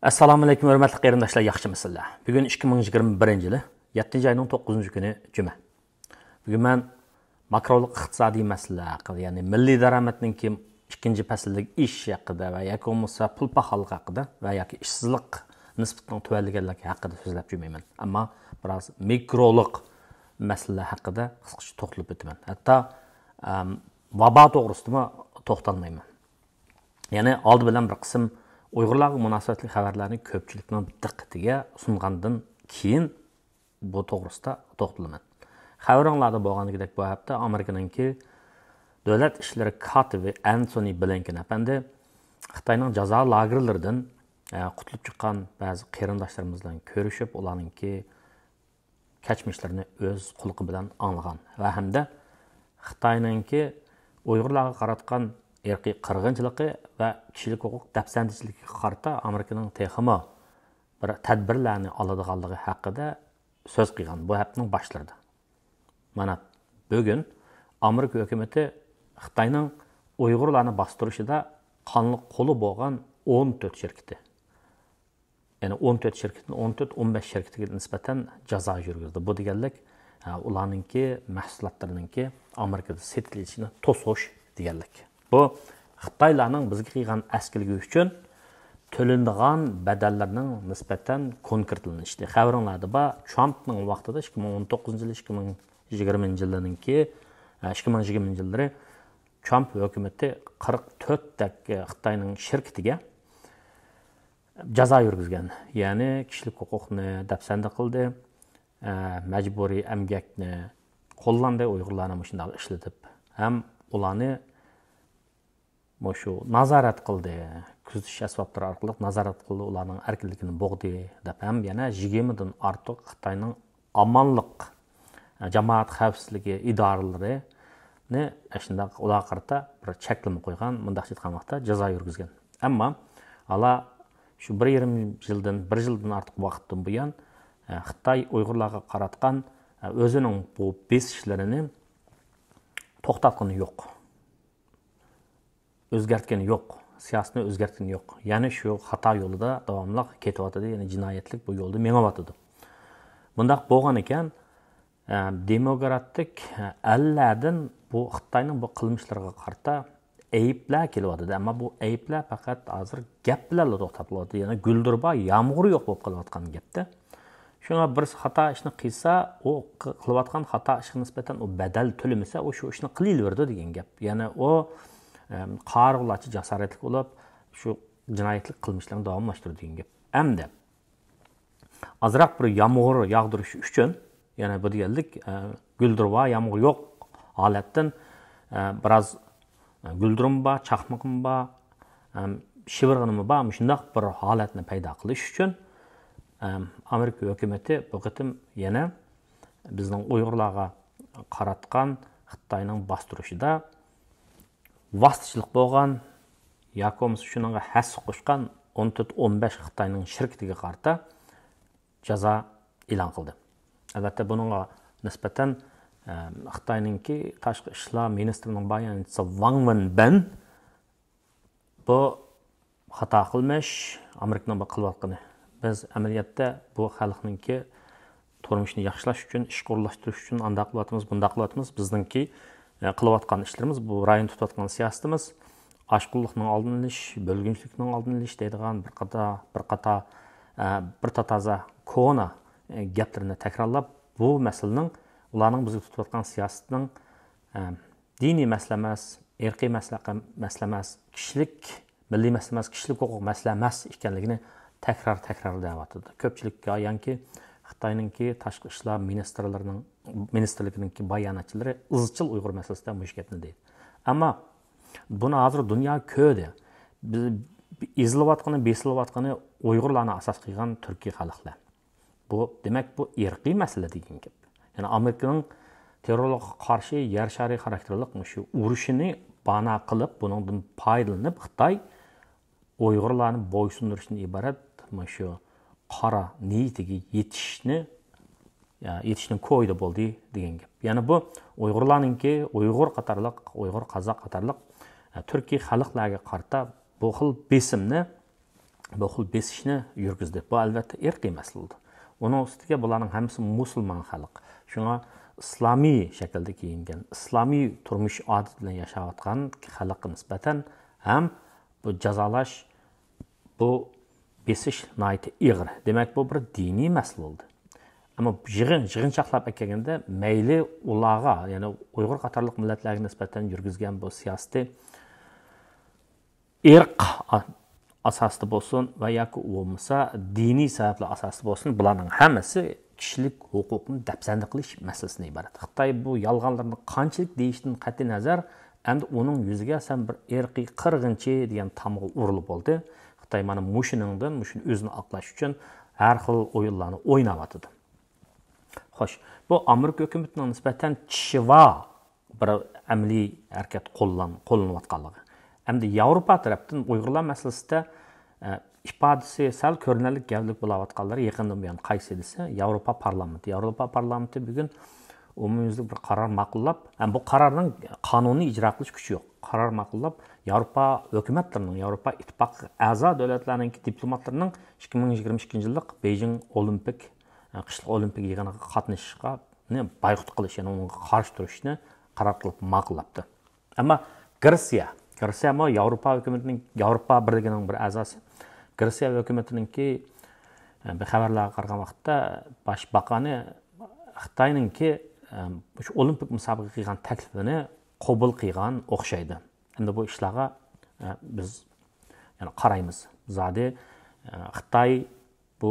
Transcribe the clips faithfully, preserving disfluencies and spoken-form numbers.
ئەسسالامۇئەلەيكۇم، ھۆرمەتلىك قېرىنداشلار، ياخشىمۇسىلەر؟ بۈگۈن ئىككى مىڭ يىگىرمە بىرىنچى يىلى يەتتىنچى ئاينىڭ توققۇزىنچى كۈنى، جۈمە. بۈگۈن مەن ماكرولۇق ئىقتىسادىي مەسىلىلەر ھەققىدە، يەنى مىللىي دارامەتنىڭكى ئىككىنچى پەسىلدىكى ئېشىش ھەققىدە ۋە ياكى بولمىسا پۇل پاخاللىقى ھەققىدە ۋە ياكى ئىشسىزلىق نىسبىتىنىڭ تۆۋەنلىگەنلىكى ھەققىدە سۆزلەپ جۈمەيمەن. ئەمما بىراز مىكرولۇق مەسىلىلەر ھەققىدە قىسقىچە توختىلىپ ئۆتىمەن. ھەتتا، ئەم، ۋابا توغرىسىدىمۇ توختالمايمەن. يەنى ئالدى بىلەن بىر قىسىم ئۇيغۇرلارغا مۇناسىۋەتلىك خەۋەرلەرنى كۆپچىلىكنىڭ دىققىتىگە سۇنغاندىن كېيىن بۇ توغرىسىدا توختىلىمەن. خەۋىرىڭلاردا بولغاندىكىدەك، بۇ ھەپتە ئامېرىكىنىڭكى دۆلەت ئىشلىرى كاتىپى ئەنسونى بلىنكېن ئەپەندى خىتاينىڭ جازا لاگېرلىرىدىن، ئە، قۇتۇلۇپ چىققان بەزى قېرىنداشلىرىمىز بىلەن كۆرۈشۈپ، ئۇلارنىڭكى كەچمىشلىرىنى ئۆز قۇلىقى بىلەن ئاڭلىغان ۋە ھەمدە خىتاينىڭكى ئۇيغۇرلارغا قاراتقان ئىرقىي قىرغىنچىلىقى ۋە كىشىلىك ھوقۇق دەپسەندىچىلىكىگە قارىتا ئامېرىكىنىڭ تېخىمۇ بىر تەدبىرلەرنى ئالىدىغانلىقى ھەققىدە سۆز قىلغان بۇ ھەپتىنىڭ باشلىرىدا. مانا، بۈگۈن ئامېرىكا ھۆكۈمىتى خىتاينىڭ ئۇيغۇرلارنى باستۇرۇشىدا قانلىق قولى بولغان ئون تۆت شىركىتى، يەنى ئون تۆت شىركىتىدىن ئون تۆت، ئون بەش شىركىتىگە نىسبەتەن جازا يۈرگۈزدى. بۇ دېگەنلىك، ئە، ئۇلارنىڭكى مەھسۇلاتلىرىنىڭكى ئامېرىكىدا سېتىلىشىنى توسۇش دېگەنلىك. بۇ خىتايلارنىڭ بىزگە قىلغان ئەسكىلىكى ئۈچۈن تۆلىنىدىغان بەدەللەرنىڭ نىسبەتەن كونكرېتلىنىشى. خەۋىرىڭلاردا بار، ترامپنىڭ ۋاقتىدا ئىككى مىڭ ئون توققۇزىنچى يىلى، ئىككى مىڭ يىگىرمىنچى يىلىنىڭكى، ئە، ئىككى مىڭ يىگىرمىنچى يىللىرى ترامپ ھۆكۈمىتى قىرىق تۆتتەك خىتاينىڭ شىركىتىگە جازا يۈرگۈزگەن، يەنى كىشىلىك ھوقۇقنى دەپسەندە قىلدى، ئە، مەجبۇرىي ئەمگەكنى قوللاندى، ئۇيغۇرلارنى مۇشۇنداق ئىشلىتىپ، ھەم ئۇلارنى مۇشۇ نازارەت قىلدى، كۆزىتىش ئەسۋابلىرى ئارقىلىق نازارەت قىلدى، ئۇلارنىڭ ئەركىنلىكىنى بوغدى دەپ، ھەم يەنە يىگىرمىدىن ئارتۇق خىتاينىڭ ئامانلىق، جامائەت خەۋپسىزلىكى ئىدارىلىرىنى ئاشۇنداق ئۇلارغا قارىتا بىر چەكلىمە قويغان، مۇنداقچە ئېيتقان ۋاقىتتا جازا يۈرگۈزگەن. ئەمما ئالا شۇ بىر يېرىم يىلدىن، بىر يىلدىن ئارتۇق ۋاقىتتىن بۇيان، ئە، خىتاي ئۇيغۇرلارغا قاراتقان، ئە، ئۆزىنىڭ بۇ بېسىشلىرىنى توختاتقىنى يوق. ئۆزگەرتكىنى يوق، سىياسىتىنى ئۆزگەرتكىنى يوق. يەنە شۇ خاتا يولىدا داۋاملىق كېتىۋاتىدۇ، يەنى جىنايەتلىك بۇ يولدا مېڭىۋاتىدۇ. بۇنداق بولغان ئىكەن، ئە، دېموكراتىك، ئە، ئەللەردىن بۇ خىتاينىڭ بۇ قىلمىشلىرىغا قارىتا ئەيىبلەر كېلىۋاتىدۇ. ئەمما بۇ ئەيىبلەر پەقەت ھازىر گەپ بىلەنلا توختاپ قالىۋاتىدۇ. يەنى گۈلدۈربا يامغۇرى يوق بولۇپ قېلىۋاتقان گەپتە. شۇڭا بىرسى خاتا ئىشنى قىلسا، ئۇ قى-، قىلىۋاتقان خاتا ئىشقا نىسبەتەن ئۇ بەدەل تۆلىمىسە، ئۇ شۇ ئىشنى قىلىۋېرىدۇ دېگەن گەپ. يەنى ئۇ، ئەم، قارىغۇلارچە جاسارەتلىك بولۇپ، شۇ جىنايەتلىك قىلمىشلىرىنى داۋاملاشتۇرىدۇ دېگەن گەپ. ئەمدى ئازراق بىر يامغۇر ياغدۇرۇش ئۈچۈن، يەنى بۇ دېگەنلىك، ئە، گۈلدۈربا يامغۇر يوق ھالەتتىن، ئە، بىراز، ئە، گۈلدۈرۈم بار، چاقمىقىم بار، ئەم، شىۋىرغىنىمۇ بار، مۇشۇنداق بىر ھالەتنى پەيدا قىلىش ئۈچۈن، ئەم، ئامېرىكا ھۆكۈمىتى بۇ قېتىم يەنە بىزنىڭ ئۇيغۇرلارغا قاراتقان خىتاينىڭ باستۇرۇشىدا ۋاسىتىچىلىق بولغان ياكى بولمىسا شۇنىڭغا ھەسسە قوشقان ئون تۆت، ئون بەش خىتاينىڭ شىركىتىگە قارىتا جازا ئېلان قىلدى. ئەلۋەتتە، بۇنىڭغا نىسبەتەن، ئە، خىتاينىڭكى تاشقى ئىشلار مىنىستىرىنىڭ باياناتچىسى ۋاڭ ۋېنبېن، بۇ خاتا قىلمىش، ئامېرىكىنىڭ بۇ قىلىۋاتقىنى. بىز ئەمەلىيەتتە بۇ خەلقنىڭكى تۇرمۇشىنى ياخشىلاش ئۈچۈن، ئىشقا ئورۇنلاشتۇرۇش ئۈچۈن ئانداق قىلىۋاتىمىز، بۇنداق قىلىۋاتىمىز. بىزنىڭكى، ئە، قىلىۋاتقان ئىشلىرىمىز، بۇ رايون تۇتۇۋاتقان سىياسىتىمىز ئاشقۇنلۇقنىڭ ئالدىنى ئېلىش، بۆلگۈنچىلىكنىڭ ئالدىنى ئېلىش دەيدىغان بىر قاتا-، بىر قاتا-، ئە، بىر تاتازا كونا، ئە، گەپلىرىنى تەكرارلاپ، بۇ مەسىلىنىڭ، ئۇلارنىڭ بىزگە تۇتۇۋاتقان سىياسىتىنىڭ، ئە، دىنىي مەسىلە ئەمەس، ئىرقىي مەسىلە، مەسىلە ئەمەس، كىشىلىك، مىللىي مەسىلە ئەمەس، كىشىلىك ھوقۇق مەسىلە ئەمەس ئىكەنلىكىنى تەكرار-تەكرار دەۋاتىدۇ. كۆپچىلىككە ئايانكى، خىتاينىڭكى تاشقى ئىشلار مىنىستىرلىرىنىڭ، مىنىستىرلىكىنىڭكى باياناتچىلىرى ئىزچىل ئۇيغۇر مەسىلىسىدە مۇشۇ گەپنى دەيدۇ. ئەمما بۇنى ھازىر دۇنيا كۆردى. بىز، ئېزىلىۋاتقىنى، بېسىلىۋاتقىنى ئۇيغۇرلارنى ئاساس قىلغان تۈركىي خەلقلەر. بۇ، دېمەك، بۇ ئىرقىي مەسىلە دېگەن گەپ. يەنى ئامېرىكىنىڭ تېررورلۇققا قارشى يەر شارى خاراكتېرلىق مۇشۇ ئۇرۇشىنى بانا قىلىپ، بۇنىڭدىن پايدىلىنىپ، خىتاي ئۇيغۇرلارنى بويسۇندۇرۇشتىن ئىبارەت مۇشۇ قارا نىيىتىگە يېتىشنى، يا، يېتىشنىڭ كويىدا بولدى دېگەن گەپ. يەنى بۇ ئۇيغۇرلارنىڭكى، ئۇيغۇر قاتارلىق، ئۇيغۇر، قازاق قاتارلىق، ئە، تۈركىي خەلقلەرگە قارىتا بۇ خىل بېسىمنى بۇ خىل بېسىشنى يۈرگۈزدى. بۇ ئەلۋەتتە ئىرقىي مەسىلە بولدى. ئۇنىڭ ئۈستىگە بۇلارنىڭ ھەممىسى مۇسۇلمان خەلق. شۇڭا ئىسلامىي شەكىلدە كىيىنگەن، ئىسلامىي تۇرمۇش ئادىتى بىلەن ياشاۋاتقان خەلققە نىسبەتەن ھەم بۇ جازالاش، بۇ بېسىش ناھايىتى ئېغىر. دېمەك، بۇ بىر دىنىي مەسىلە بولدى. ئەمما يىغىن، يىغىنچاقلاپ ئەكەلگەندە، مەيلى ئۇلارغا، يەنى ئۇيغۇر قاتارلىق مىللەتلەرگە نىسبەتەن يۈرگۈزگەن بۇ سىياسىتى ئىرق ئاساسىدا بولسۇن ۋە ياكى بولمىسا دىنىي سەۋەبلەر ئاساسىدا بولسۇن، بۇلارنىڭ ھەممىسى كىشىلىك ھوقۇقنى دەپسەندە قىلىش مەسىلىسىدىن ئىبارەت. خىتاي بۇ يالغانلىرىنى قانچىلىك دېيىشتىن قەتئىينەزەر، ئەمدى ئۇنىڭ يۈزىگە سەن بىر ئىرقىي قىرغىنچى دېگەن تامغا ئۇرۇلۇپ بولدى. خىتاي مانا مۇشۇنىڭدىن، مۇشۇنى ئۆزىنى ئاقلاش ئۈچۈن ھەر خىل ئويۇنلارنى ئويناۋاتىدۇ. خوش، بۇ ئامېرىكا ھۆكۈمىتىنىڭ نىسبەتەن چىشىۋا بىر ئەمەلىي ھەرىكەت قوللان-، قوللىنىۋاتقانلىقى. ئەمدى ياۋروپا تەرەپتىن ئۇيغۇرلار مەسىلىسىدە، ئە، ئىپادىسى سەل كۆرۈنەرلىك گەۋدىلىك بولاۋاتقانلىرى يېقىندىن بۇيان قايسى دېسە، ياۋروپا پارلامېنتى. ياۋروپا پارلامېنتى بۈگۈن ئومۇميۈزلۈك بىر قارار ماقۇللاپ، ھەم بۇ قارارنىڭ قانۇنىي ئىجرا قىلىش كۈچى يوق. قارار ماقۇللاپ، ياۋروپا ھۆكۈمەتلىرىنىڭ، ياۋروپا ئىتتىپاقىغا ئەزا دۆلەتلەرنىڭكى دىپلوماتلىرىنىڭ ئىككى مىڭ يىگىرمە ئىككىنچى يىللىق بېيجىڭ ئولىمپىك، قىشلىق ئولىمپىك يىغىنىغا قاتنىشىشقا بايقۇت قىلىش، يەنى ئۇنىڭغا قارشى تۇرۇشنى قارار قىلىپ ماقۇللاپتۇ. ئەمما گرېتسىيە، گرېتسىيەمۇ ياۋروپا ھۆكۈمىتىنىڭ، ياۋروپا بىرلىكىنىڭ بىر ئەزاسى. گرېتسىيە ھۆكۈمىتىنىڭكى، ئە، بىر خەۋەرلەرگە قارىغان ۋاقىتتا باش باقانى خىتاينىڭكى، ئە، مۇشۇ ئولىمپىك مۇسابىقىگە قىلغان تەكلىپىنى قوبۇل قىلغان ئوخشايدۇ. ئەمدى بۇ ئىشلارغا، ئە، بىز يەنە قارايمىز. زادى، ئە، خىتاي بۇ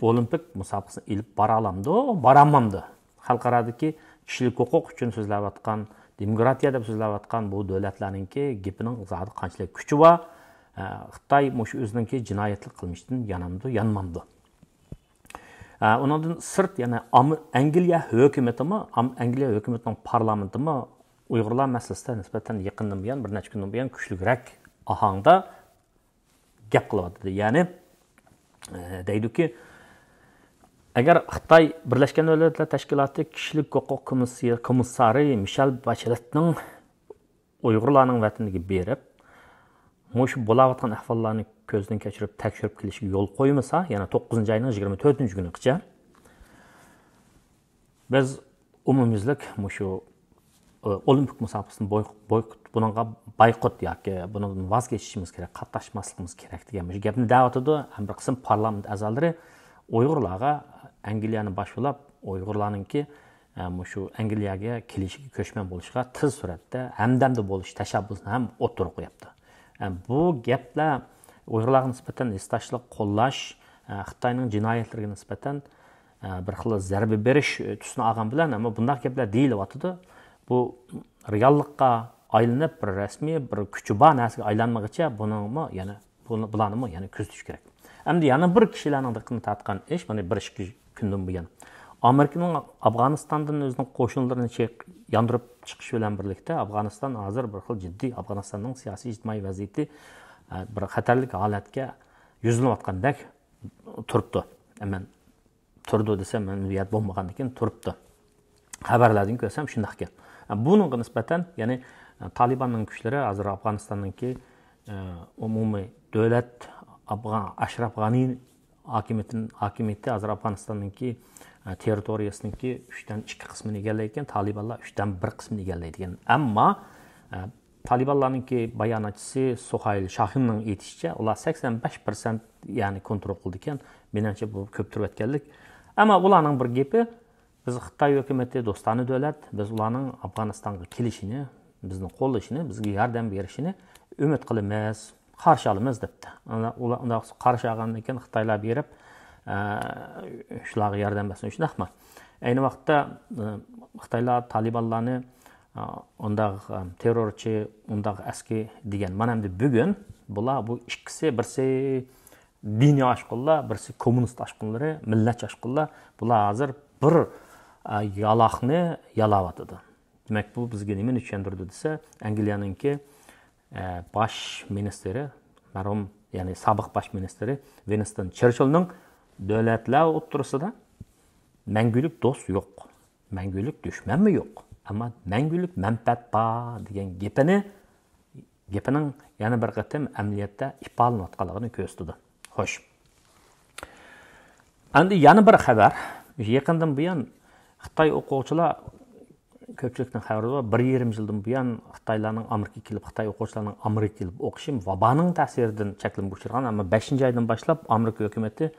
ئولىمپىك مۇسابىقىسىنى ئېلىپ بارالامدۇ، بارالمامدۇ؟ خەلقئارادىكى كىشىلىك ھوقۇق ئۈچۈن سۆزلەۋاتقان، دېموكراتىيە دەپ سۆزلەۋاتقان بۇ دۆلەتلەرنىڭكى گېپىنىڭ زادى قانچىلىك كۈچى بار؟ ئە، خىتاي مۇشۇ ئۆزىنىڭكى جىنايەتلىك قىلمىشىدىن يانامدۇ، يانمامدۇ؟ ئە، ئۇنىڭدىن سىرت يەنە ئام-، ئەنگلىيە ھۆكۈمىتىمۇ، ئام-، ئەنگلىيە ھۆكۈمىتىنىڭ پارلامېنتىمۇ ئۇيغۇرلار مەسىلىسىدە نىسبەتەن يېقىندىن بۇيان، بىر نەچچە كۈندىن بۇيان كۈچلۈكرەك ئاھاڭدا گەپ قىلىۋاتىدۇ. يەنى، ئە، دەيدۇكى، ئەگەر خىتاي بىرلەشكەن دۆلەتلەر تەشكىلاتى كىشىلىك ھوقۇق كومىسسىيە-، كومىسسارى مىشېل باچېلېتنىڭ ئۇيغۇرلارنىڭ ۋەتىنىگە بېرىپ، مۇشۇ بولاۋاتقان ئەھۋاللارنى كۆزدىن كەچۈرۈپ تەكشۈرۈپ كېلىشىگە يول قويمىسا، يەنى توققۇزىنچى ئاينىڭ يىگىرمە تۆتىنچى كۈنىگىچە، بىز ئومۇميۈزلۈك مۇشۇ، ئە، ئولىمپىك مۇسابىقىسىنى بوي-، بويكوت، بۇنىڭغا بايقوت ياكى بۇنىڭدىن ۋاز كېچىشىمىز كېرەك، قاتناشماسلىقىمىز كېرەك دېگەن مۇشۇ گەپنى دەۋاتىدۇ. ھەم بىر قىسىم پارلامېنت ئەزالىرى ئۇيغۇرلارغا، ئەنگلىيەنى باشلاپ، ئۇيغۇرلارنىڭكى، ئە، مۇشۇ ئەنگلىيەگە كېلىشىگە، كۆچمەن بولۇشىغا تېز سۈرئەتتە ھەمدەمدە بولۇش تەشەببۇسىنى ھەم ئوتتۇرىغا قويۇپتۇ. ئە، بۇ گەپلەر ئۇيغۇرلارغا نىسبەتەن ھېسداشلىق قوللاش، ئە، خىتاينىڭ جىنايەتلىرىگە نىسبەتەن ئە، بىر خىل زەربە بېرىش، ئە، تۈسىنى ئالغان بىلەن، ئەمما بۇنداق گەپلەر دېيىلىۋاتىدۇ. بۇ رېئاللىققا ئايلىنىپ، بىر رەسمىي، بىر كۈچى بار نەرسىگە ئايلانمىغىچە، بۇنىڭمۇ يەنە، بۇنى، بۇلارنىمۇ يەنە كۆزىتىش كېرەك. ئەمدى يەنە بىر كىشىلەرنىڭ دىققىتىنى تارتقان ئىش، مانا بىر ئىككى كۈندىن بۇيان، ئامېرىكىنىڭ ئافغانىستاندىن ئۆزىنىڭ قوشۇنلىرىنى چېك-، ياندۇرۇپ چىقىشى بىلەن بىرلىكتە، ئافغانىستان ھازىر بىر خىل جىددىي، ئافغانىستاننىڭ سىياسىي، ئىجتىمائىي ۋەزىيىتى، ئە، بىر خەتەرلىك ھالەتكە يۈزلىنىۋاتقاندەك تۇرۇپتۇ. ئەمەن تۇرىدۇ دېسەم، مەن بۇ يەردە بولمىغاندىكىن تۇرۇپتۇ. خەۋەرلەردىن كۆرسەم شۇنداق ئىكەن. بۇنىڭغا نىسبەتەن، يەنى تالىباننىڭ كۈچلىرى ھازىر ئافغانىستاننىڭكى، ئە، ئومۇمىي دۆلەت ئافغان، ئەشرەف غانى ھاكىمىيىتىن-، ھاكىمىيىتى ھازىر ئافغانىستاننىڭكى، ئە، تېررىتورىيەسىنىڭكى ئۈچتىن ئىككى قىسمىنى ئىگىلەيدىكەن، تالىبانلار ئۈچتىن بىر قىسمىنى ئىگىلەيدىكەن. ئەمما، ئە، تالىبانلارنىڭكى باياناتچىسى سۇھايل شاھىننىڭ ئېيتىشىچە، ئۇلار سەكسەن بەش پىرسەنت، يەنى كونترول قىلىدىكەن. مېنىڭچە بۇ كۆپ تۇرۇۋەتكەنلىك. ئەمما ئۇلارنىڭ بىر گېپى، بىز خىتاي ھۆكۈمىتى دوستانە دۆلەت، بىز ئۇلارنىڭ ئافغانىستانغا كېلىشىنى، بىزنى قوللىشىنى، بىزگە ياردەم بېرىشىنى ئۈمىد قىلىمىز، قارشى ئالىمىز دەپتۇ. ئانا-، ئۇلار ئۇنداق قارشى ئالغاندىن كېيىن خىتايلار بېرىپ، ئە، شۇلارغا ياردەم بەرسۇن، شۇنداقمۇ؟ ئەينى ۋاقىتتا، ئە، خىتايلار تالىبانلارنى، ئە، ئۇنداق، ئە، تېررورچى، ئۇنداق ئەسكى دېگەن. مانا ئەمدى بۈگۈن بۇلار بۇ ئىككىسى، بىرسى دىنىي ئاشقۇنلار، بىرسى كوممۇنىست ئاشقۇنلىرى، مىللەتچى ئاشقۇنلار. بۇلار ھازىر بىر، ئە، يالاقنى يالاۋاتىدۇ. دېمەك، بۇ بىزگە نېمىنى چۈشەندۈرىدۇ دېسە، ئەنگلىيەنىڭكى، ئە، باش مىنىستىرى، مەرھۇم، يەنى سابىق باش مىنىستىرى ۋىنستون چېرچىلنىڭ دۆلەتلەر ئوتتۇرىسىدا مەڭگۈلۈك دوست يوق، مەڭگۈلۈك دۈشمەنمۇ يوق، ئەمما مەڭگۈلۈك مەنپەئەت بار دېگەن گېپىنى، گېپىنىڭ يەنە بىر قېتىم ئەمەلىيەتتە ئىپادىلىنىۋاتقانلىقىنى كۆرسىتىدۇ. خوش. ئەمدى يەنە بىر خەۋەر. يېقىندىن بۇيان خىتاي ئوقۇغۇچىلار، كۆپچىلىكنىڭ خەۋىرى بار، بىر يېرىم يىلدىن بۇيان خىتايلارنىڭ ئامېرىكىغا كېلىپ، خىتاي ئوقۇغۇچىلارنىڭ ئامېرىكىغا كېلىپ ئوقۇشى ۋابانىڭ تەسىرىدىن چەكلىمىگە ئۇچرىغان، ئەمما بەشىنچى ئايدىن باشلاپ ئامېرىكا ھۆكۈمىتى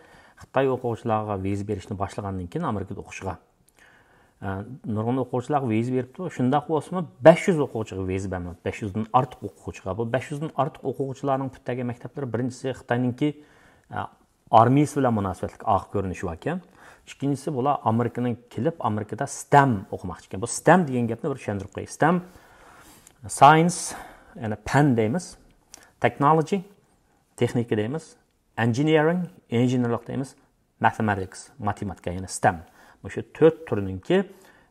خىتاي ئوقۇغۇچىلارغا ۋىزا بېرىشنى باشلىغاندىن كېيىن ئامېرىكىدا ئوقۇشىغا، ئە، نۇرغۇن ئوقۇغۇچىلارغا ۋىزا بېرىپتۇ. شۇنداق بولسىمۇ، بەش يۈز ئوقۇغۇچىغا ۋىزا بەرمەپتۇ. بەش يۈزدىن ئارتۇق ئوقۇغۇچىغا. بۇ بەش يۈزدىن ئارتۇق ئوقۇغۇچىلارنىڭ پۈتتۈرگەن مەكتەپلىرى، بىرىنچىسى، خىتاينىڭكى، ئە، ئارمىيىسى بىلەن مۇناسىۋەتلىك ئارقا كۆرۈنۈشى باركەن. ئىككىنچىسى، بۇلار ئامېرىكىنىڭ كېلىپ، ئامېرىكىدا ستەم ئوقۇماقچىكەن. بۇ ستەم دېگەن گەپنى بىر چۈشەندۈرۈپ قوياي. ستەم، ساينس، يەنى پەن دەيمىز، تېخنولوژى، تېخنىكا دەيمىز، ئىنژېنېرىڭ، ئىنژېنېرلىق دەيمىز، ماتېماتىكس، ماتېماتىكا، يەنى ستەم. مۇشۇ تۆت تۈرنىڭكى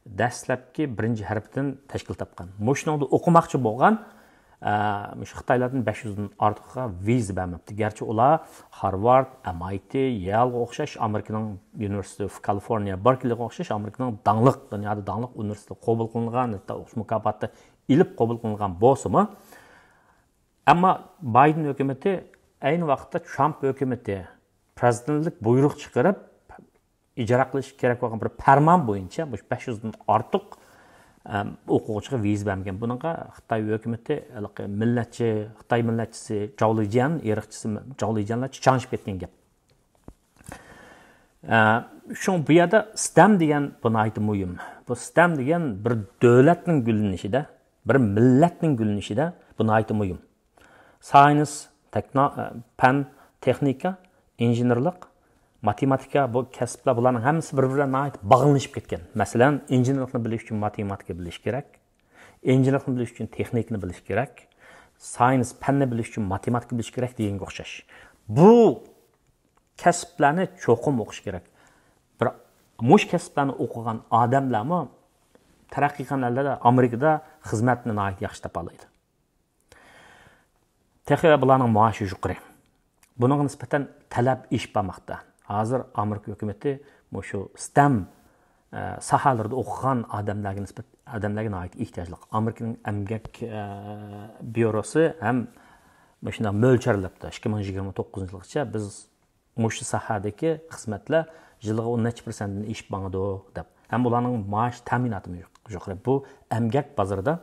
دەسلەپكى بىرىنچى ھەرپىدىن تەشكىل تاپقان. مۇشۇنىڭدا ئوقۇماقچى بولغان، ئە، مۇشۇ خىتايلاردىن بەش يۈزدىن ئارتۇققا ۋىزا بەرمەپتۇ. گەرچە ئۇلار خارۋارد، ئەم ئاي تى، يېلغا ئوخشاش ئامېرىكىنىڭ يۇنىۋېرسىتېتى، كالىفورنىيە، بېركلىغا ئوخشاش ئامېرىكىنىڭ داڭلىق، دۇنيادا داڭلىق ئۇنىۋېرسىتېتىغا قوبۇل قىلىنغان، ھەتتا ئوقۇش مۇكاپاتى ئېلىپ قوبۇل قىلىنغان بولسىمۇ، ئەمما بايدېن ھۆكۈمىتى ئەينى ۋاقىتتا ترامپ ھۆكۈمىتى پىرېزىدېنتلىك بۇيرۇق چىقىرىپ، ئىجرا قىلىش كېرەك بولغان بىر پەرمان بويىچە مۇشۇ بەش يۈزدىن ئارتۇق، ئەم، ئوقۇغۇچىغا ۋىزا بەرمىگەن. بۇنىڭغا خىتاي ھۆكۈمىتى، ھېلىقى مىللەتچى، خىتاي مىللەتچىسى جاۋ لىجيەن، ئىرقچىسى جاۋ لىجيەنلار چىچاڭشىپ كەتكەن گەپ. ئە، شۇڭا بۇ يەردە ستەم دېگەن بۇ ناھايىتى مۇھىم. بۇ ستەم دېگەن بىر دۆلەتنىڭ گۈللىنىشىدە، بىر مىللەتنىڭ گۈللىنىشىدە بۇ ناھايىتى مۇھىم. ساينس، تېخنو-، پەن، تېخنىكا، ئىنژېنېرلىق، ماتېماتىكا، بۇ كەسىپلەر، بۇلارنىڭ ھەممىسى بىر-بىرى بىلەن ناھايىتى باغلىنىشىپ كەتكەن. مەسىلەن، ئىنژېنېرلىقنى بىلىش ئۈچۈن ماتېماتىكا بىلىش كېرەك. ئىنژېنېرلىقنى بىلىش ئۈچۈن تېخنىكىنى بىلىش كېرەك. ساينس، پەننى بىلىش ئۈچۈن ماتېماتىكا بىلىش كېرەك دېگەنگە ئوخشاش. بۇ كەسىپلەرنى چوقۇم ئوقۇش كېرەك. بىر مۇشۇ كەسىپلەرنى ئوقۇغان ئادەملەرمۇ تەرەققىي قىلغان ئەللەردە، ئامېرىكىدا خىزمەتنى ناھايىتى ياخشى تاپالايدۇ. تېخى بۇلارنىڭ مائاشى يۇقىرى. بۇنىڭغا نىسبەتەن تەلەپ ئېشىپ بارماقتا. ھازىر ئامېرىكا ھۆكۈمىتى مۇشۇ ستەم، ئە، ساھەلىرىدە ئوقۇغان ئادەملەرگە نىسبەت، ئادەملەرگە ناھايىتى ئېھتىياجلىق. ئامېرىكىنىڭ ئەمگەك، ئە، بيۇروسى ھەم مۇشۇنداق مۆلچەرلەپتۇ. ئىككى مىڭ يىگىرمە توققۇزىنچى يىلغىچە بىز مۇشۇ ساھەدىكى خىزمەتلەر يىلىغا ئون نەچچە پىرسەنتتىن ئېشىپ ماڭىدۇ، دەپ. ھەم ئۇلارنىڭ مائاش تەمىناتىمۇ يۇقىرى. بۇ ئەمگەك بازىرىدا،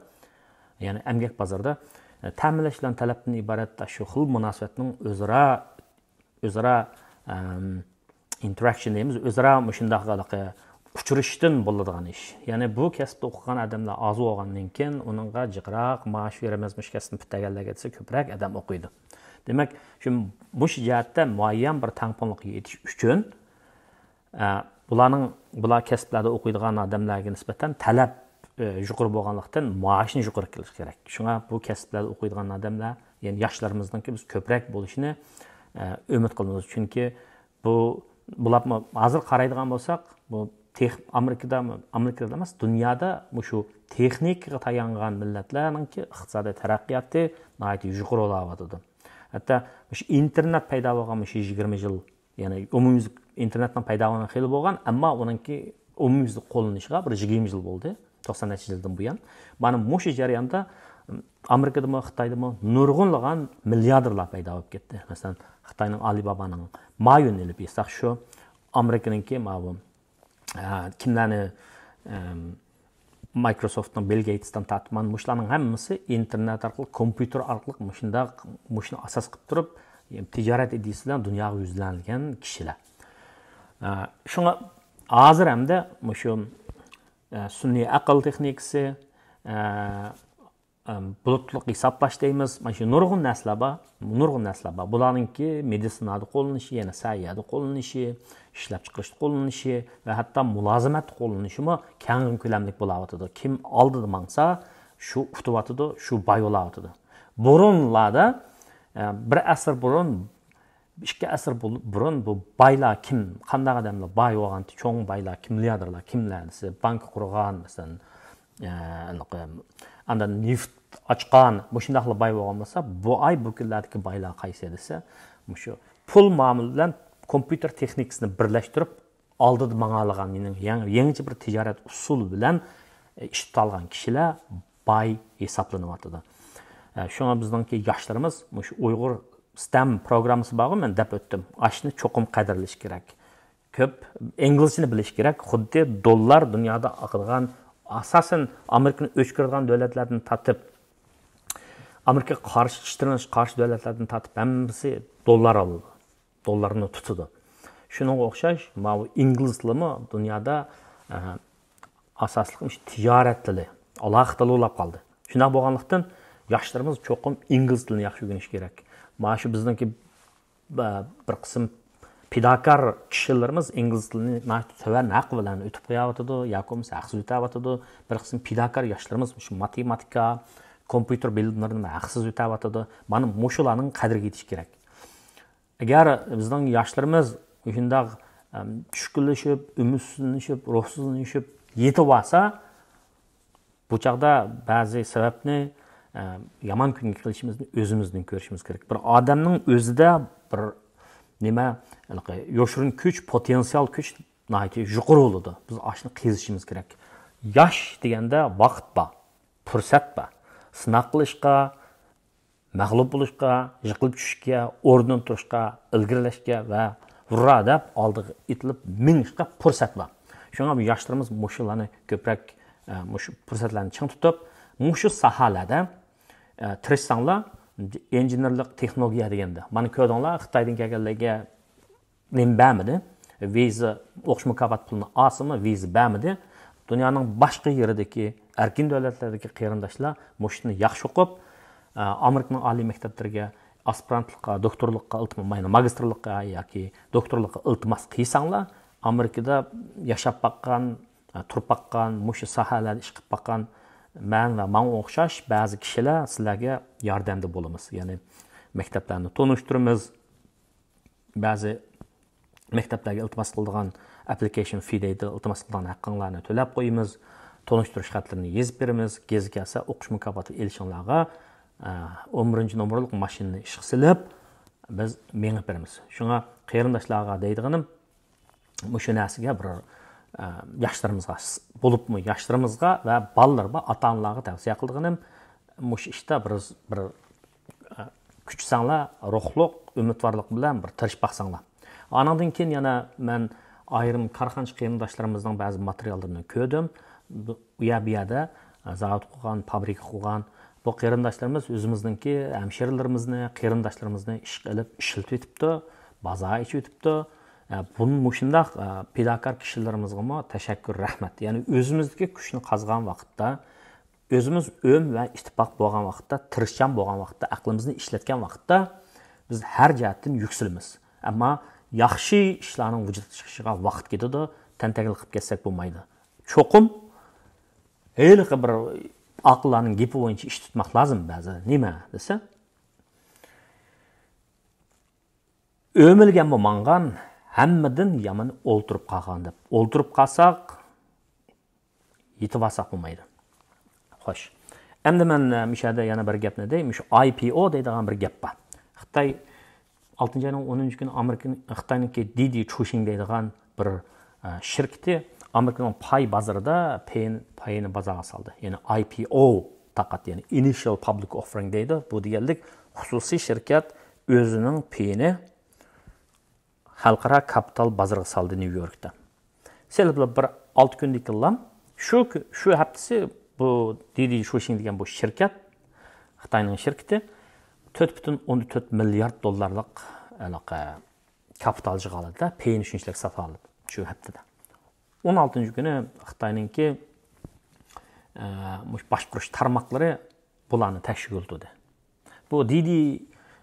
يەنى ئەمگەك بازىرىدا، ئە، تەمىنلەش بىلەن تەلەپتىن ئىبارەت شۇ خىل مۇناسىۋەتنىڭ ئۆزئارا، ئۆزئارا، ئەم، ئىنتېراكشن دەيمىز، ئۆزئارا مۇشۇنداق ھېلىقى ئۇچرىشىشتىن بولىدىغان ئىش. يەنى بۇ كەسىپتە ئوقۇغان ئادەملەر ئاز بولغاندىن كېيىن، ئۇنىڭغا جىقراق مائاش بېرىمىز، مۇشۇ كەسىپنى پۈتتۈرگەنلەرگە دېسە، كۆپرەك ئادەم ئوقۇيدۇ. دېمەك، شۇ، مۇشۇ جەھەتتە مۇئەييەن بىر تەڭپۇڭلۇققا يېتىش ئۈچۈن، ئە، بۇلارنىڭ، بۇلار كەسىپلەردە ئوقۇيدىغان ئادەملەرگە نىسبەتەن تەلەپ، ئە، يۇقىرى بولغانلىقتىن، مائاشنى يۇقىرى قىلىش كېرەك. شۇڭا بۇ كەسىپلەردە ئوقۇيدىغان ئادەملەر، يەنى ياشلىرىمىزنىڭكى بىز كۆپرەك بولۇشىنى، ئە، ئۈمىد قىلىمىز. چۈنكى بۇ، بۇلارمۇ ھازىر قارايدىغان بولساق، بۇ تېخ-، ئامېرىكىدا، ئامېرىكىدا ئەمەس، دۇنيادا مۇشۇ تېخنىكىغا تايانغان مىللەتلەرنىڭكى ئىقتىسادىي تەرەققىياتى ناھايىتى يۇقىرى بولاۋاتىدۇ. ھەتتا مۇشۇ ئىنتېرنېت پەيدا بولغان مۇشۇ يىگىرمە يىل، يەنى ئومۇميۈزلۈك ئىنتېرنېتنىڭ پەيدا بولغان خېلى بولغان، ئەمما ئۇنىڭكى ئومۇميۈزلۈك قوللىنىشىغا بىر يىگىرمە يىل بولدى، توقسان نەچچە يىلدىن بۇيان. مانا مۇشۇ جەرياندا ئامېرىكىدىمۇ، خىتايدىمۇ نۇرغۇنلىغان مىلياردېرلار پەيدا بولۇپ كەتتى. مەسىلەن، خىتاينىڭ ئالىبابانىڭ مايونىنى ئېلىپ ئېيتساق، شۇ ئامېرىكىنىڭكى ماۋۇ، ئە، كىملەرنى، ئەم، مايكروسوفتنىڭ بىل گېيتستىن تارتىپ، مانا مۇشۇلارنىڭ ھەممىسى ئىنتېرنېت ئارقىلىق، كومپيۇتېر ئارقىلىق مۇشۇنداق، مۇشۇنى ئاساس قىلىپ تۇرۇپ، تىجارەت ئىدىيىسى بىلەن دۇنياغا يۈزلەنگەن كىشىلەر. ئە، شۇڭا ھازىر ھەمدە مۇشۇ، ئە، سۈنئىي ئەقىل تېخنىكىسى، ئە، ئەم، بۇلۇتلۇق ھېسابلاش دەيمىز. مانا شۇ نۇرغۇن نەرسىلەر بار. نۇرغۇن نەرسىلەر بار. بۇلارنىڭكى مېدىتسىنادا قوللىنىشى، يەنە سەھىيەدە قوللىنىشى، ئىشلەپچىقىرىشتا قوللىنىشى ۋە ھەتتا مۇلازىمەتتە قوللىنىشىمۇ كەڭ كۆلەملىك بولاۋاتىدۇ. كىم ئالدىدا ماڭسا، شۇ ئۇتۇۋاتىدۇ، شۇ باي بولاۋاتىدۇ. بۇرۇنلاردا، ئە، بىر ئەسىر بۇرۇن، ئىككى ئەسىر بۇل-، بۇرۇن بۇ بايلار كىم، قانداق ئادەملەر باي بولغان، چوڭ بايلار، كىم، مىلياردېرلار كىملەر دېسە، بانكا قۇرغان، مەسىلەن، ئە، ئاندىن نېفىت ئاچقان، مۇشۇنداقلا باي بولغان بولسا، بۇ ئاي، بۇ كۈنلەردىكى بايلار قايسى دېسە، مۇشۇ پۇل مۇئامىلە بىلەن كومپيۇتېر تېخنىكىسىنى بىرلەشتۈرۈپ، ئالدىدا ماڭالىغان، يېڭى، يېڭى، يېڭىچە بىر تىجارەت ئۇسۇلى بىلەن، ئە، ئىش تۇتالىغان كىشىلەر باي ھېسابلىنىۋاتىدۇ. ئە، شۇڭا بىزنىڭكى ياشلىرىمىز مۇشۇ ئۇيغۇر ستەم پروگراممىسى بارغۇ، مەن دەپ ئۆتتۈم. ئاشنى چوقۇم قەدىرلىشى كېرەك. كۆپ ئىنگلىزچىنى بىلىشى كېرەك. خۇددى دوللار دۇنيادا ئاقىدىغان، ئاساسەن ئامېرىكىنى ئۆچ كۆرىدىغان دۆلەتلەردىن تارتىپ، ئامېرىكىغا قارشى چىقىش، قارشى دۆلەتلەردىن تارتىپ ھەممىسى دوللار ئالىدۇ. دوللارنى تۇتىدۇ. شۇنىڭغا ئوخشاش، ماۋۇ ئىنگلىز تىلىمۇ دۇنيادا، ئە، ئاساسلىق مۇشۇ تىجارەت تىلى، ئالاقە تىلى بولۇپ قالدى. شۇنداق بولغانلىقتىن، ياشلىرىمىز چوقۇم ئىنگلىز تىلىنى ياخشى ئۆگىنىشى كېرەك. مانا شۇ بىزنىڭكى، ئە، بىر قىسىم پىداكار كىشىلىرىمىز ئىنگلىز تىلىنى ناھايىتى تۆۋەن ھەق بىلەن ئۆتۈپ قويۇۋاتىدۇ ياكى بولمىسا ھەقسىز ئۆتەۋاتىدۇ. بىر قىسىم پىداكار ياشلىرىمىز مۇشۇ ماتېماتىكا، كومپيۇتېر بىلىملىرىنى ھەقسىز ئۆتەۋاتىدۇ. مانا مۇشۇلارنىڭ قەدرىگە يېتىش كېرەك. ئەگەر بىزنىڭ ياشلىرىمىز مۇشۇنداق، ئەم، چۈشكۈنلىشىپ، ئۈمىدسىزلىنىشىپ، روھسىزلىنىشىپ يېتىۋالسا، بۇ چاغدا بەزى سەۋەبنى، ئە، يامان كۈنگە قىلىشىمىزنى ئۆزىمىزدىن كۆرۈشىمىز كېرەك. بىر ئادەمنىڭ ئۆزىدە بىر نېمە، ھېلىقى يوشۇرۇن كۈچ، پوتېنسىيال كۈچ ناھايىتى يۇقىرى بولىدۇ. بىز ئاشۇنى قېزىشىمىز كېرەك. ياش دېگەندە ۋاقىت بار، پۇرسەت بار. سىناق قىلىشقا، مەغلۇپ بولۇشقا، يىقىلىپ چۈشۈشكە، ئورنىدىن تۇرۇشقا، ئىلگىرىلەشكە ۋە ھۇررا دەپ ئالدىغا ئېتىلىپ مېڭىشقا پۇرسەت بار. شۇڭا بۇ ياشلىرىمىز مۇشۇلارنى كۆپرەك، ئە، مۇشۇ پۇرسەتلەرنى چىڭ تۇتۇپ، مۇشۇ ساھەلەردە، ئە، تىرىشساڭلار، ئىنژېنېرلىق تېخنولوگىيە دېگەندە، مانا كۆردۈڭلار، خىتايدىن كەلگەنلەرگە نېمە بەرمىدى؟ ۋىزا، ئوقۇش مۇكاپات پۇلىنى ئالسىمۇ، ۋىزا بەرمىدى. دۇنيانىڭ باشقا يېرىدىكى ئەركىن دۆلەتلەردىكى قېرىنداشلار مۇشۇنى ياخشى ئوقۇپ، ئامېرىكىنىڭ ئالىي مەكتەپلىرىگە ئاسپىرانتلىققا، دوكتورلۇققا ئىلتىم-، ماينا-، ماگىستىرلىققا ياكى دوكتورلۇققا ئىلتىماس قىلساڭلار، ئامېرىكىدا ياشاپ باققان، تۇرۇپ باققان، مۇشۇ ساھەلەردە ئىش قىلىپ باققان مەن ۋە ماڭا ئوخشاش بەزى كىشىلەر سىلەرگە ياردەمدە بولىمىز. يەنى مەكتەپلەرنى تونۇشتۇرىمىز. بەزى مەكتەپلەرگە ئىلتىماس قىلىدىغان ئەپلىكېيشن في دەيدۇ، ئىلتىماس قىلىدىغان ھەققىڭلارنى تۆلەپ قويىمىز، تونۇشتۇرۇش خەتلىرىنى يېزىپ بېرىمىز، گېزى كەلسە ئوقۇش مۇكاپاتى ئېلىشىڭلارغا، ئە، ئون بىرىنچى نومۇرلۇق ماشىنىنى ئىشقا سېلىپ، بىز مېڭىپ بېرىمىز. شۇڭا قېرىنداشلارغا دەيدىغىنىم، مۇشۇ نەرسىگە بىر، ئە، ياشلىرىمىزغا، بولۇپمۇ ياشلىرىمىزغا ۋە بالىلىرىغا، ئاتا-ئانىلارغا تەۋسىيە قىلىدىغىنىم، مۇشۇ ئىشتا بىر، بىر، ئە، كۈچىسەڭلار، روھلۇق، ئۈمىدۋارلىق بىلەن بىر تىرىشىپ باقساڭلار. ئانىڭدىن كېيىن يەنە مەن ئايرىم كارخانىچى قېرىنداشلىرىمىزنىڭ بەزى ماتېرىياللىرىنى كۆردۈم. بۇ، ئۇ يەر بۇ يەردە، ئە، زاۋۇت قۇرغان، پابرىكا قۇرغان. بۇ قېرىنداشلىرىمىز ئۆزىمىزنىڭكى ھەمشىرىلىرىمىزنى، قېرىنداشلىرىمىزنى ئىشقا ئېلىپ ئىشلىتىۋېتىپتۇ، بازار ئېچىۋېتىپتۇ. ئە، بۇ مۇشۇنداق، ئە، پىداكار كىشىلىرىمىزغىمۇ تەشەككۈر، رەھمەت. يەنى ئۆزىمىزدىكى كۈچنى قازغان ۋاقىتتا، ئۆزىمىز ئۆم ۋە ئىتتىپاق بولغان ۋاقىتتا، تىرىشچان بولغان ۋاقىتتا، ئەقلىمىزنى ئىشلەتكەن ۋاقىتتا بىز ھەر جەھەتتىن يۈكسىلىمىز. ئەمما ياخشى ئىشلارنىڭ ۋۇجۇدقا چىقىشىغا ۋاقىت كېتىدۇ، تەنتەگىلىك قىلىپ كەتسەك بولمايدۇ. چوقۇم ھېلىقى بىر ئاقىللارنىڭ گېپى بويىچە ئىش تۇتماق لازىم بەزىدە. نېمە دېسە، ئۆمىلىگەنمۇ ماڭغان، ھەممىدىن يامان ئولتۇرۇپ قالغان دەپ. ئولتۇرۇپ قالساق، يېتىۋالساق بولمايدۇ. خوش. ئەمدى مەن، ئە، مۇشۇ يەردە يەنە بىر گەپنى دەي. مۇشۇ ئاي پى ئو دەيدىغان بىر گەپ بار. خىتاي ئالتىنچى ئاينىڭ ئونىنچى كۈنى ئامېرىكا، خىتاينىڭكى دىدى چۇشىڭ دەيدىغان بىر، ئە، شىركىتى ئامېرىكىنىڭ پاي بازىرىدا پېيىن-، پايىنى بازارغا سالدى. يەنى ئاي پى ئو تارقاتتى، يەنى ئىنىشىيال پابلىك ئوففېرىنگ دەيدۇ. بۇ دېگەنلىك خۇسۇسىي شىركەت ئۆزىنىڭ پېيىنى خەلقئارا كاپىتال بازىرىغا سالدى نيۇ يوركتا. سېلىپلا بىر ئالتە كۈندىن كېيىنلا شۇ كۈ-، شۇ ھەپتىسى بۇ دىدى شۇشىڭ دېگەن بۇ شىركەت، خىتاينىڭ شىركىتى تۆت پۈتۈن ئوندىن تۆت مىليارد دوللارلىق ھېلىقى كاپىتال يىغالىدى، پېيىنى شۇنچىلىك ساتالىدى شۇ ھەپتىدە. ئون ئالتىنچى كۈنى خىتاينىڭكى، ئە، مۇشۇ باشقۇرۇش تارماقلىرى بۇلارنى تەكشۈرگىلى تۇردى. بۇ دىدى،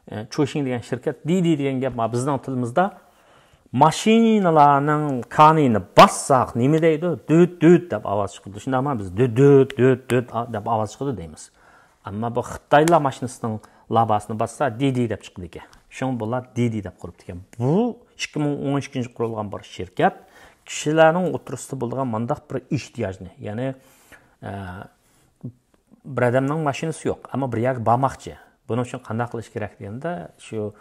ئە، چۇشىڭ دېگەن شىركەت، دىدى دېگەن گەپ ما بىزنىڭ تىلىمىزدا ماشىنىلارنىڭ كانىيىنى باسساق نېمە دەيدۇ؟ دۈت، دۈت دەپ ئاۋاز چىقىدۇ. شۇنداقمۇ بىز دۈت، دۈت، دۈت، دۈت دەپ ئاۋاز چىقىدۇ دەيمىز. ئەمما بۇ خىتايلار ماشىنىسىنىڭ لاباسىنى باسسا، دىدى دەپ چىقىدىكەن. شۇڭا بۇلار دىدى دەپ قۇرۇپتىكەن. بۇ ئىككى مىڭ ئون ئىككىنچى يىل قۇرۇلغان بىر شىركەت، كىشىلەرنىڭ ئوتتۇرىسىدا بولىدىغان مۇنداق بىر ئېھتىياجنى، يەنى، ئە، بىر ئادەمنىڭ ماشىنىسى يوق، ئەمما بىر يەرگە بارماقچى. بۇنىڭ ئۈچۈن قانداق قىلىش كېرەك دېگەندە، شۇ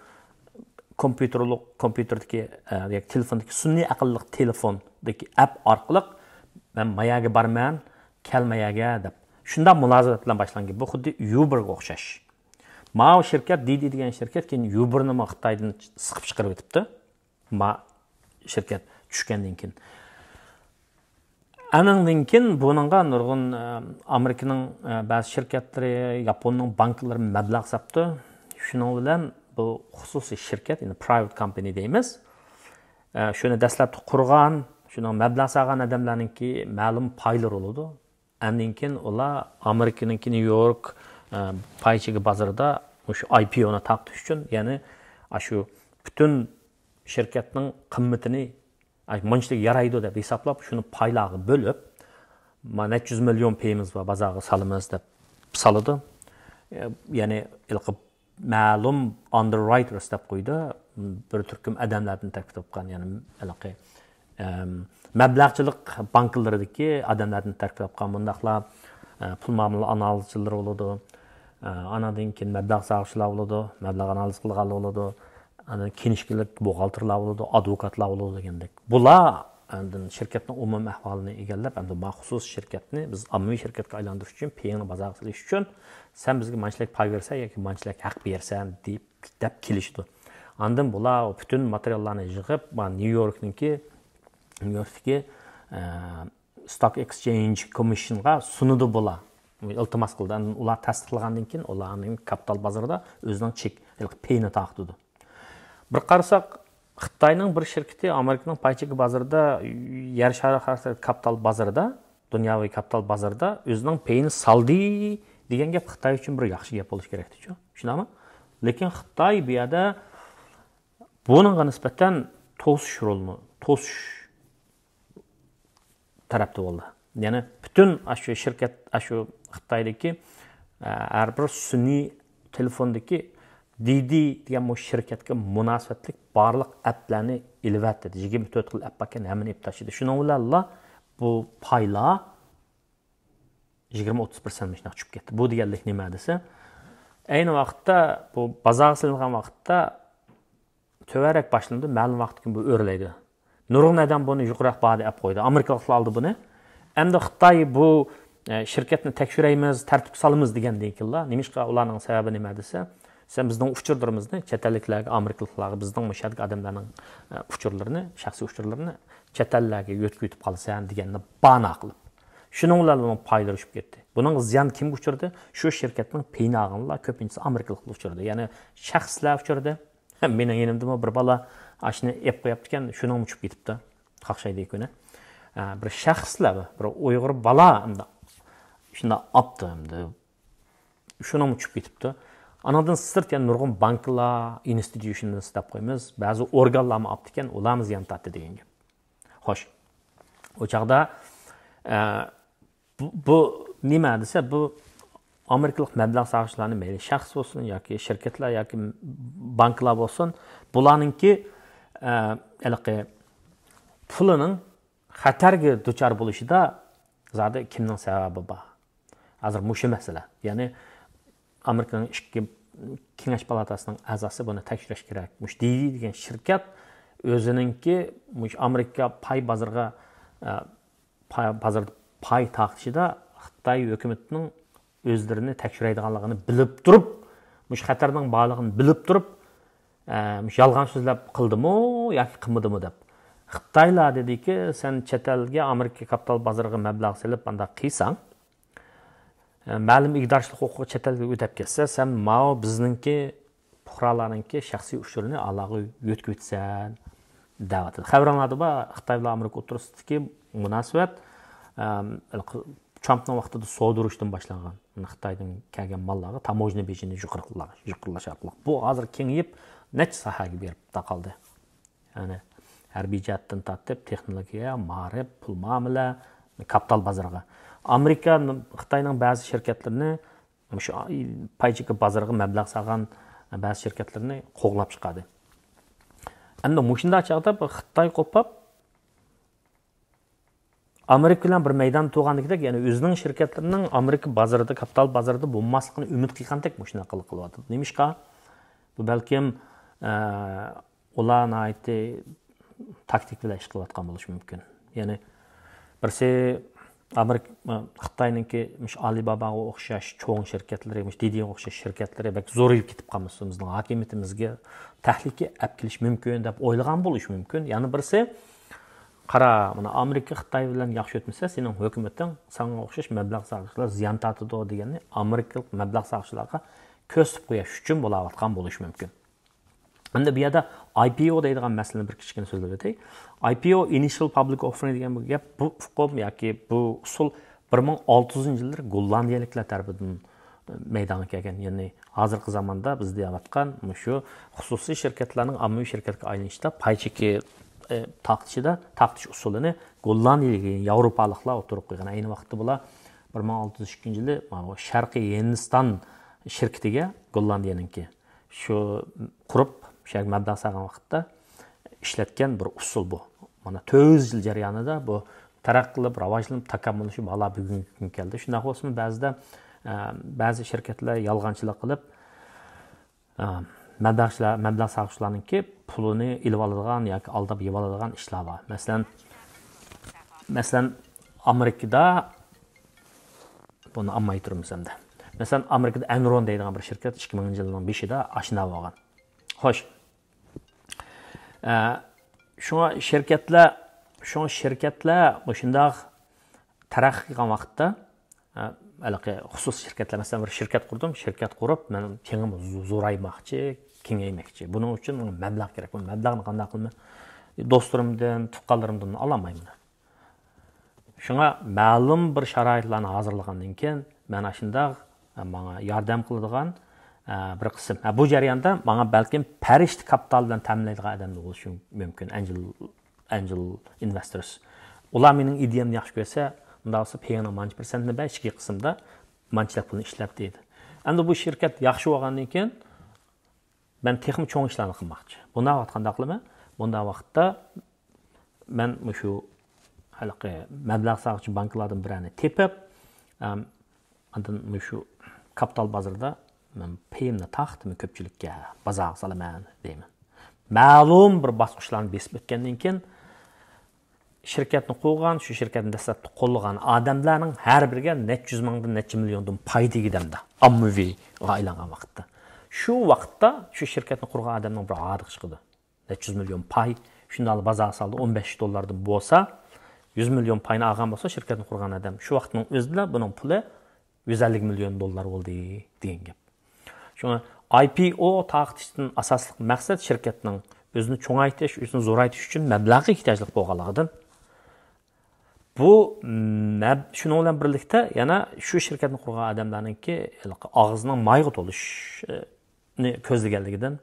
كومپيۇتېرلىق، كومپيۇتېردىكى، ئە، ياكى تېلېفوندىكى سۈنئىي ئەقىللىق تېلېفوندىكى ئەپ ئارقىلىق، «مەن ما يەرگە بارىمەن، كەل ما يەرگە» دەپ، شۇنداق مۇلازىمەت بىلەن باشلانغان. بۇ خۇددى يۇبېرغا ئوخشاش. ماۋۇ شىركەت، دىدى دېگەن شىركەت كېيىن يۇبېرنىمۇ خىتايدىن سىقىپ چىقىرىۋېتىپتۇ. ما شىركەت چۈشكەندىن كېيىن. ئانىڭدىن كېيىن بۇنىڭغا نۇرغۇن، ئە، ئامېرىكىنىڭ، ئە، بەزى شىركەتلىرى، ياپوننىڭ بانكىلىرى مەبلەغ ساپتۇ. شۇنىڭ بىلەن بۇ خۇسۇسىي شىركەت، يەنى private company دەيمىز. ئە، شۇنى دەسلەپتە قۇرغان، شۇنىڭ مەبلەغ سالغان ئادەملەرنىڭكى مەلۇم پايلىرى بولىدۇ. ئاندىن كېيىن ئۇلار ئامېرىكىنىڭكى نيۇ يورك، ئە، پاي ئىچىگە بازىرىدا مۇشۇ IPO نى تارقىتىش ئۈچۈن، يەنى ئاشۇ پۈتۈن شىركەتنىڭ قىممىتىنى، ئاي، مۇنچىلىك يارايدۇ دەپ ھېسابلاپ، شۇنى پايلارغا بۆلۈپ، ما نەچچە يۈز مىليون پېيىمىز بار، بازارغا سالىمىز دەپ سالىدۇ. ئە، يەنى ھېلىقى مەلۇم underwriters دەپ قويىدۇ. بىر تۈركۈم ئادەملەردىن تەركىب تاپقان، يەنى ھېلىقى، ئەم، مەبلەغچىلىك بانكىلىرىدىكى ئادەملەردىن تەركىب تاپقان مۇنداقلا، ئە، پۇل مۇئامىلە ئانالىزچىلىرى بولىدۇ. ئە، ئانىڭدىن كېيىن مەبلەغ سالغۇچىلار بولىدۇ، مەبلەغ ئانالىز قىلغانلار بولىدۇ، ئاندىن كىنىشكىلىك بۇخغالتىرلار بولىدۇ، ئادۋوكاتلار بولىدۇ دېگەندەك. بۇلار ئاندىن شىركەتنىڭ ئومۇمىي ئەھۋالىنى ئىگىلەپ، ئەمدى ماخسۇس شىركەتنى بىز ئاممىۋى شىركەتكە ئايلاندۇرۇش ئۈچۈن، پېيىڭنى بازارغا سېلىش ئۈچۈن سەن بىزگە مانچىلىك پاي بېرىسەن ياكى مانچىلىك ھەق بېرىسەن دەپ، دەپ كېلىشىدۇ. ئاندىن بۇلار پۈتۈن ماتېرىياللارنى يىغىپ، ما نيۇ يوركنىڭكى، نيۇ يوركتىكى، ئە، Stock Exchange Commission غا سۇنىدۇ بۇلار. ئىلتىماس قىلىدۇ. ئاندىن ئۇلار تەستىقلىغاندىن كېيىن، ئۇلارنىڭ كاپىتال بازىرىدا ئۆزىنىڭ چېك، ھېلىقى پېيىنى تارقىتىدۇ. بىر قارىساق، خىتاينىڭ بىر شىركىتى ئامېرىكىنىڭ پاي چېكى بازىرىدا، يەر شارى خەلقئارا كاپىتال بازىرىدا، دۇنياۋى كاپىتال بازىرىدا ئۆزىنىڭ پېيىنى سالدى دېگەن گەپ خىتاي ئۈچۈن بىر ياخشى گەپ بولۇشى كېرەكتىچۇ. شۇنداقمۇ؟ لېكىن خىتاي بۇ يەردە بۇنىڭغا نىسبەتەن توسۇش رولىنى، توسۇش تەرەپتە بولدى. يەنى پۈتۈن ئاشۇ شىركەت، ئاشۇ خىتايدىكى، ئە، ھەر بىر سۈنئىي تېلېفوندىكى دىدى دېگەن بۇ شىركەتكە مۇناسىۋەتلىك بارلىق ئەپلەرنى ئېلىۋەتتى. يىگىرمە تۆت خىل ئەپ باركەن، ھەممىنى ئېلىپ تاشلىدى. شۇنىڭ بىلەنلا بۇ پايلار يىگىرمە ئوتتۇز پىرسەنت مۇشۇنداق چۈشۈپ كەتتى. بۇ دېگەنلىك نېمە دېسە، ئەينى ۋاقىتتا بۇ بازارغا سېلىنغان ۋاقىتتا تۆۋەنرەك باشلىنىدۇ، مەلۇم ۋاقىتتىن كېيىن بۇ ئۆرلەيدۇ. نۇرغۇن ئادەم بۇنى يۇقىرىراق باھادا ئەپ قويدى. ئامېرىكىلىقلار ئالدى بۇنى. ئەمدى خىتاي بۇ، ئە، شىركەتنى تەكشۈرەيمىز، تەرتىپكە سالىمىز دېگەندىن كېيىنلا، نېمىشقا ئۇلارنىڭ سەۋەبى نېمە دېسە، سەن بىزنىڭ ئۇچۇرلىرىمىزنى چەت ئەللىكلەرگە، ئامېرىكىلىقلارغا، بىزنىڭ مۇشۇ يەردىكى ئادەملەرنىڭ، ئە، ئۇچۇرلىرىنى، شەخسىي ئۇچۇرلىرىنى چەت ئەللەرگە يۆتكىۋېتىپ قالىسەن دېگەننى بانا قىلىپ. شۇنىڭ بىلەن ئۇنىڭ پايلىرى چۈشۈپ كەتتى. بۇنىڭغا زىيان كىمگە ئۇچرىدى؟ شۇ شىركەتنىڭ پېيىنى ئالغانلار كۆپىنچىسى ئامېرىكىلىقلار ئۇچرىدى. يەنى شەخسلەر ئۇچرىدى. مېنىڭ يېنىمدىمۇ بىر بالا ئاشۇنى ئېلىپ قويۇپتىكەن، شۇنىڭمۇ چۈشۈپ كېتىپتۇ. قاقشايدۇ كۈنى. ئە، بىر شەخسلەر، بىر ئۇيغۇر بالا ئەمدى شۇنداق ئاپتۇ ئەمدى. شۇنىڭمۇ چۈشۈپ كېتىپتۇ. ئانىڭدىن سىرت يەنە نۇرغۇن بانكىلار، institutions دەپ قويىمىز، بەزى ئورگانلارمۇ ئاپتىكەن، ئۇلارمۇ زىيان تارتتى دېگەن گەپ. خوش. ئۇ چاغدا، ئە، بۇ، بۇ نېمە دېسە، بۇ ئامېرىكىلىق مەبلەغ سالغۇچىلارنى، مەيلى شەخس بولسۇن ياكى شىركەتلەر ياكى بانكىلار بولسۇن، بۇلارنىڭكى، ئە، ھېلىقى پۇلىنىڭ خەتەرگە دۇچار بولۇشىدا زادى كىمنىڭ سەۋەبى بار؟ ھازىر مۇشۇ مەسىلە. يەنى ئامېرىكىنىڭ ئىككى كېڭەش پالاتاسىنىڭ ئەزاسى بۇنى تەكشۈرۈش كېرەك. مۇشۇ دىدى دېگەن شىركەت ئۆزىنىڭكى مۇشۇ ئامېرىكا پاي بازىرىغا، ئە، پاي، بازاردا پاي تارقىتىشىدا خىتاي ھۆكۈمىتىنىڭ ئۆزلىرىنى تەكشۈرەيدىغانلىقىنى بىلىپ تۇرۇپ، مۇشۇ خەتەرنىڭ بارلىقىنى بىلىپ تۇرۇپ، ئە، مۇشۇ يالغان سۆزلەپ قىلدىمۇ ياكى قىلمىدىمۇ دەپ. خىتايلار دېدىكى، سەن چەت ئەلگە، ئامېرىكا كاپىتال بازىرىغا مەبلەغ سېلىپ، ئانداق قىلساڭ، ئە، مەلۇم ئىگىدارچىلىق ھوقۇقى چەت ئەلگە ئۆتەپ كەتسە، سەن ماۋۇ بىزنىڭكى پۇقرالارنىڭكى شەخسىي ئۇچۇرىنى ئالاغا يۆتكىۋېتىسەن دەۋاتىدۇ. خەۋىرىڭلاردا بار، خىتاي بىلەن ئامېرىكا ئوتتۇرىسىدىكى مۇناسىۋەت، ئەم، ترامپنىڭ ۋاقتىدا سودا ئۇرۇشىدىن باشلانغان. خىتايدىن كەلگەن ماللارغا تاموژنا بېجىنى يۇقىرىلىش، يۇقىرىلاش ئارقىلىق. بۇ ھازىر كېڭىيىپ، نەچچە ساھەگە بېرىپ تاقالدى. يەنى ھەربىي جەھەتتىن تارتىپ، تېخنولوگىيە، مائارىپ، پۇل مۇئامىلە، كاپىتال بازىرىغا. ئامېرىكا خىتاينىڭ بەزى شىركەتلىرىنى، مۇشۇ پاي چېكى بازىرىغا مەبلەغ سالغان بەزى شىركەتلىرىنى قوغلاپ چىقاردى. ئەمدى مۇشۇنداق چاغدا بۇ خىتاي قوپاپ، ئامېرىكا بىلەن بىر مەيداندا تۇرغاندىكىدەك، يەنى ئۆزىنىڭ شىركەتلىرىنىڭ ئامېرىكا بازىرىدا، كاپىتال بازىرىدا بولماسلىقىنى ئۈمىد قىلغاندەك مۇشۇنداق قىلىپ قىلىۋاتىدۇ. نېمىشقا؟ بۇ بەلكىم، ئە، ئۇلار ناھايىتى تاكتىك بىلەن ئىش قىلىۋاتقان بولۇشى مۇمكىن. يەنى بىرسى ئامېرىكا، خىتاينىڭكى مۇشۇ ئالىباباغا ئوخشاش چوڭ شىركەتلىرى، مۇشۇ دىدىغا ئوخشاش شىركەتلىرى بەك زورىيىپ كېتىپ قالمىسا، بىزنىڭ ھاكىمىيىتىمىزگە تەھلىكە ئەپ كېلىشى مۇمكىن دەپ ئويلىغان بولۇشى مۇمكىن. يەنە بىرسى، قارا، مانا ئامېرىكا خىتاي بىلەن ياخشى ئۆتمىسە، سېنىڭ ھۆكۈمىتىڭ، ساڭا ئوخشاش مەبلەغ سالغۇچىلار زىيان تارتىدۇ دېگەننى ئامېرىكىلىق مەبلەغ سالغۇچىلارغا كۆرسىتىپ قويۇش ئۈچۈن بولاۋاتقان بولۇشى مۇمكىن. ئەمدى بۇ يەردە ئاي پى ئو دەيدىغان مەسىلىنى بىر كىچىككىنە سۆزلەپ ئۆتەي. ئاي پى ئو، ئىنىشىيال پابلىك ئوففېرىنگ دېگەن بۇ گەپ، بۇ ئۇقۇم ياكى بۇ ئۇسۇل بىر مىڭ ئالتە يۈزىنچى يىللىرى گوللاندىيەلىكلەر تەرىپىدىن مەيدانغا كەلگەن. يەنى ھازىرقى زاماندا بىز دەۋاتقان مۇشۇ خۇسۇسىي شىركەتلەرنىڭ ئاممىۋى شىركەتكە ئايلىنىشتا پاي چېكى، ئە، تارقىتىشىدا، تارقىتىش ئۇسۇلىنى گوللاندىيەلىك، ياۋروپالىقلار ئوتتۇرىغا قويغان. ئەينى ۋاقىتتا بۇلار بىر مىڭ ئالتە يۈز ئىككىنچى يىلى مانا شەرقىي ھىندىستان شىركىتىگە، گوللاندىيەنىڭكى، شۇ قۇرۇپ، شۇ يەرگە مەبلەغ سالغان ۋاقىتتا ئىشلەتكەن بىر ئۇسۇل بۇ. مانا تۆت يۈز يىل جەريانىدا بۇ تەرەققىي قىلىپ، راۋاجلىنىپ، تاكامۇللىشىپ، ھالا بۈگۈنكى كۈنگە كەلدى. شۇنداق بولسىمۇ، بەزىدە، ئە، بەزى شىركەتلەر يالغانچىلىق قىلىپ، ئە، مەبلەغچىلەر، مەبلەغ سالغۇچىلارنىڭكى پۇلىنى ئېلىۋالىدىغان ياكى ئالداپ يېۋالىدىغان ئىشلار بار. مەسىلەن، مەسىلەن، ئامېرىكىدا، بۇنى ئالماي تۇرىمىز ئەمدى. مەسىلەن، ئامېرىكىدا ئەنرون دەيدىغان بىر شىركەت ئىككى مىڭىنچى يىلنىڭ بېشىدا ئاشنا بولغان. خوش. ئە، شۇڭا شىركەتلەر، شۇڭا شىركەتلەر مۇشۇنداق تەرەققىي قىلغان ۋاقىتتا، ئە، ھېلىقى خۇسۇسىي شىركەتلەر، مەسىلەن، بىر شىركەت قۇردۇم، شىركەت قۇرۇپ، مەن تېخىمۇ زو-، زورايماقچى، كېڭەيمەكچى. بۇنىڭ ئۈچۈن مەبلەغ كېرەك. بۇ مەبلەغنى قانداق قىلىمەن؟ دوستلىرىمدىن، تۇغقانلىرىمدىن ئالالمايمەن. شۇڭا مەلۇم بىر شارائىتلارنى ھازىرلىغاندىن كېيىن، مەن ئاشۇنداق، ئە، ماڭا ياردەم قىلىدىغان، ئە، بىر قىسىم. ھە، بۇ جەرياندا ماڭا بەلكىم پەرىشتە كاپىتال بىلەن تەمىنلەيدىغان ئادەملەر بولۇشى مۇمكىن، ئەنجېل، ئەنجېل ئىنۋېستورس. ئۇلار مېنىڭ ئىدىيەمنى ياخشى كۆرسە، ئۇنداق بولسا پېيىڭنىڭ مانچە پىرسەنتىنى بەر، ئىچكى قىسىمدا مانچىلىك پۇلنى ئىشلەت دەيدۇ. ئەمدى بۇ شىركەت ياخشى بولغاندىن كېيىن، مەن تېخىمۇ چوڭ ئىشلارنى قىلماقچى. بۇنداق ۋاقىتتا قانداق قىلىمەن؟ بۇنداق ۋاقىتتا مەن مۇشۇ ھېلىقى مەبلەغ سالغۇچى بانكىلاردىن بىرەرنى تېپىپ، ئەم، ئاندىن مۇشۇ كاپىتال بازىرىدا مەن پېيىمنى تارقىتىمەن كۆپچىلىككە، بازارغا سالىمەن دەيمەن. مەلۇم بىر باسقۇچلارنى بېسىپ ئۆتكەندىن كېيىن، شىركەتنى قۇرغان، شۇ شىركەتنى دەسلەپتە قوللىغان ئادەملەرنىڭ ھەر بىرىگە نەچچە يۈز مىڭدىن نەچچە مىليوندىن پاي تېگىدۇ ئەمدى، ئاممىۋىغا ئايلانغان ۋاقىتتا. شۇ ۋاقىتتا شۇ شىركەتنى قۇرغان ئادەمنىڭ بىر ھاردۇقى چىقىدۇ. نەچچە يۈز مىليون پاي شۇنداق بازارغا سالدى، ئون بەش دوللاردىن بولسا، يۈز مىليون پاينى ئالغان بولسا، شىركەتنى قۇرغان ئادەم شۇ ۋاقىتنىڭ ئۆزىدىلا بۇنىڭ پۇلى يۈز ئەللىك مىليون دوللار بولدى دېگەن گەپ. شۇڭا ئاي پى ئو تارقىتىشتىن ئاساسلىق مەقسەت شىركەتنىڭ ئۆزىنى چوڭايتىش، ئۆزىنى زورايتىش ئۈچۈن مەبلەغگە ئېھتىياجلىق بولغانلىقىدىن، بۇ مەب-، شۇنىڭ بىلەن بىرلىكتە يەنە شۇ شىركەتنى قۇرغان ئادەملەرنىڭكى ھېلىقى ئاغزىنىڭ مايغا تولۇشىنى كۆزلىگەنلىكىدىن،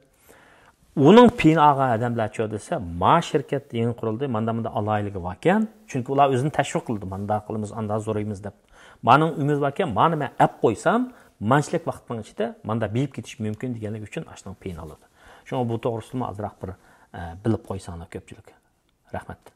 ئۇنىڭ پېيىنى ئالغان ئادەملەرچۇ دېسە، ما شىركەت يېڭى قۇرۇلدى، ماندا ماندا ئالاھىدىلىكى باركەن. چۈنكى ئۇلار ئۆزىنى تەشۋىق قىلىدۇ، ماندا قىلىمىز، ئاندا زورىيىمىز دەپ. مانىڭ ئۈمىدى باركەن، مانى مەن ئەپ قويسام، مانچىلىك ۋاقىتنىڭ ئىچىدە ماندا بېيىپ كېتىشى مۇمكىن دېگەنلىكى ئۈچۈن ئاشۇنىڭ پېيىنى ئالىدۇ. شۇڭا بۇ توغرىسىدىمۇ ئازراق بىر، ئە، بىلىپ قويساڭلار كۆپچىلىك. رەھمەت.